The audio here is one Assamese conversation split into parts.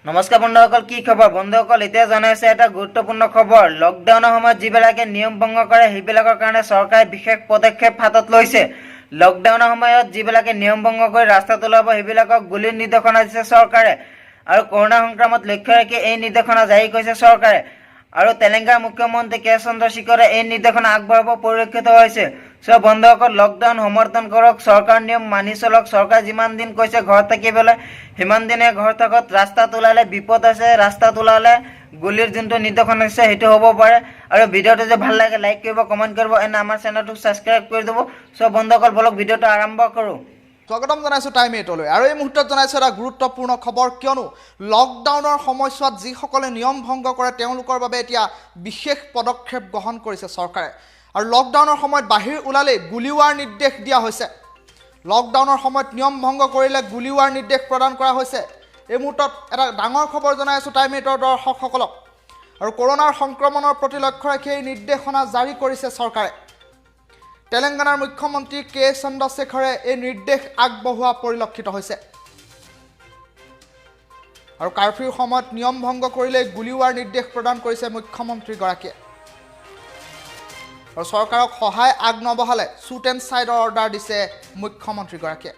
নমস্কাৰ বন্ধুসকল, কি খবৰ বন্ধুসকল? এতিয়া জনাইছে এটা গুৰুত্বপূৰ্ণ খবৰ। লকডাউনৰ সময়ত যিবিলাকে নিয়ম ভংগ কৰে, সেইবিলাকৰ কাৰণে চৰকাৰে বিশেষ পদক্ষেপ হাতত লৈছে। লকডাউনৰ সময়ত যিবিলাকে নিয়ম ভংগ কৰি ৰাস্তাত ওলাব, সেইবিলাকক গুলীৰ নিৰ্দেশনা দিছে চৰকাৰে। আৰু কৰোণা সংক্ৰমণত লক্ষ্য ৰাখি এই নিৰ্দেশনা জাৰি কৰিছে চৰকাৰে। আৰু তেলেংগানাৰ মুখ্যমন্ত্ৰী কে চন্দ্ৰশেখৰে এই নিৰ্দেশনা আগবঢ়াব পৰিলক্ষিত হৈছে। চ' বন্ধুসকল, লকডাউন সমৰ্থন কৰক, চৰকাৰ নিয়ম মানি চলক। চৰকাৰ যিমান দিন কৈছে ঘৰত থাকিবলৈ, সিমান দিনে ঘৰত থাকক। ৰাস্তাত ওলালে বিপদ আছে। ৰাস্তাত ওলালে গুলীৰ যোনটো নিৰ্দেশনা দিছে, সেইটো হ'ব পাৰে। আৰু ভিডিঅ'টো যদি ভাল লাগে, লাইক কৰিব, কমেণ্ট কৰিব এণ্ড আমাৰ চেনেলটোক ছাবস্ক্ৰাইব কৰি দিব। চ' বন্ধুসকল, বলক ভিডিঅ'টো আৰম্ভ কৰোঁ। স্বাগতম জনাইছোঁ টাইম এইটলৈ আৰু এই মুহূৰ্তত জনাইছোঁ এটা গুৰুত্বপূৰ্ণ খবৰ, কিয়নো লকডাউনৰ সময়ছোৱাত যিসকলে নিয়ম ভংগ কৰে, তেওঁলোকৰ বাবে এতিয়া বিশেষ পদক্ষেপ গ্ৰহণ কৰিছে চৰকাৰে। আৰু লকডাউনৰ সময়ত বাহিৰ ওলালেই গুলীওৱাৰ নিৰ্দেশ দিয়া হৈছে। লকডাউনৰ সময়ত নিয়ম ভংগ কৰিলে গুলীওৱাৰ নিৰ্দেশ প্ৰদান কৰা হৈছে। এই মুহূৰ্তত এটা ডাঙৰ খবৰ জনাই আছোঁ টাইম এইটৰ দৰ্শকসকলক। আৰু কৰোণাৰ সংক্ৰমণৰ প্ৰতি লক্ষ্য ৰাখি এই নিৰ্দেশনা জাৰি কৰিছে চৰকাৰে। তেলেংগানাৰ মুখ্যমন্ত্ৰী কে চন্দ্ৰশেখৰে এই নিৰ্দেশ আগবঢ়োৱা পৰিলক্ষিত হৈছে। আৰু কাৰফিউৰ সময়ত নিয়ম ভংগ কৰিলে গুলীওৱাৰ নিৰ্দেশ প্ৰদান কৰিছে মুখ্যমন্ত্ৰীগৰাকীয়ে। আৰু চৰকাৰক সহায় আগ নবঢ়ালে শ্বুট এণ্ড ছাইডৰ অৰ্ডাৰ দিছে মুখ্যমন্ত্ৰীগৰাকীয়ে।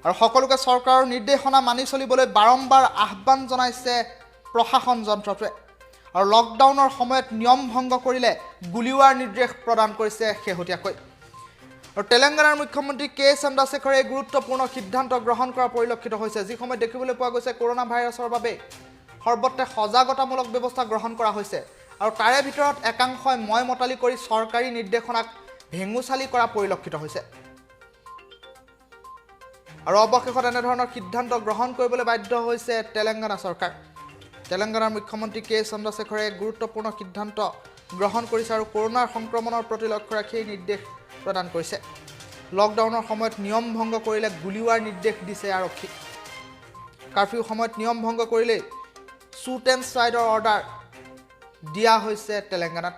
আৰু সকলোকে চৰকাৰৰ নিৰ্দেশনা মানি চলিবলৈ বাৰম্বাৰ আহ্বান জনাইছে প্ৰশাসন যন্ত্ৰটোৱে। আৰু লকডাউনৰ সময়ত নিয়ম ভংগ কৰিলে গুলীওৱাৰ নিৰ্দেশ প্ৰদান কৰিছে শেহতীয়াকৈ। আৰু তেলেংগানাৰ মুখ্যমন্ত্ৰী কে চন্দ্ৰশেখৰে এই গুৰুত্বপূৰ্ণ সিদ্ধান্ত গ্ৰহণ কৰা পৰিলক্ষিত হৈছে, যি সময়ত দেখিবলৈ পোৱা গৈছে কৰোণা ভাইৰাছৰ বাবে সৰ্বত্ৰে সজাগতামূলক ব্যৱস্থা গ্ৰহণ কৰা হৈছে। আৰু তাৰে ভিতৰত একাংশই মই মতালি কৰি চৰকাৰী নিৰ্দেশনাক ভেঙুচালি কৰা পৰিলক্ষিত হৈছে। আৰু অৱশেষত এনেধৰণৰ সিদ্ধান্ত গ্ৰহণ কৰিবলৈ বাধ্য হৈছে তেলেংগানা চৰকাৰ। তেলেংগানাৰ মুখ্যমন্ত্ৰী কে চন্দ্ৰশেখৰে এক গুৰুত্বপূৰ্ণ সিদ্ধান্ত গ্ৰহণ কৰিছে আৰু কৰোণাৰ সংক্ৰমণৰ প্ৰতি লক্ষ্য ৰাখি এই নিৰ্দেশ প্ৰদান কৰিছে। লকডাউনৰ সময়ত নিয়ম ভংগ কৰিলে গুলীওৱাৰ নিৰ্দেশ দিছে আৰক্ষীক। কাৰফিউ সময়ত নিয়ম ভংগ কৰিলেই শ্বুট এণ্ড ছাইডৰ অৰ্ডাৰ দিয়া হৈছে তেলেংগানাত।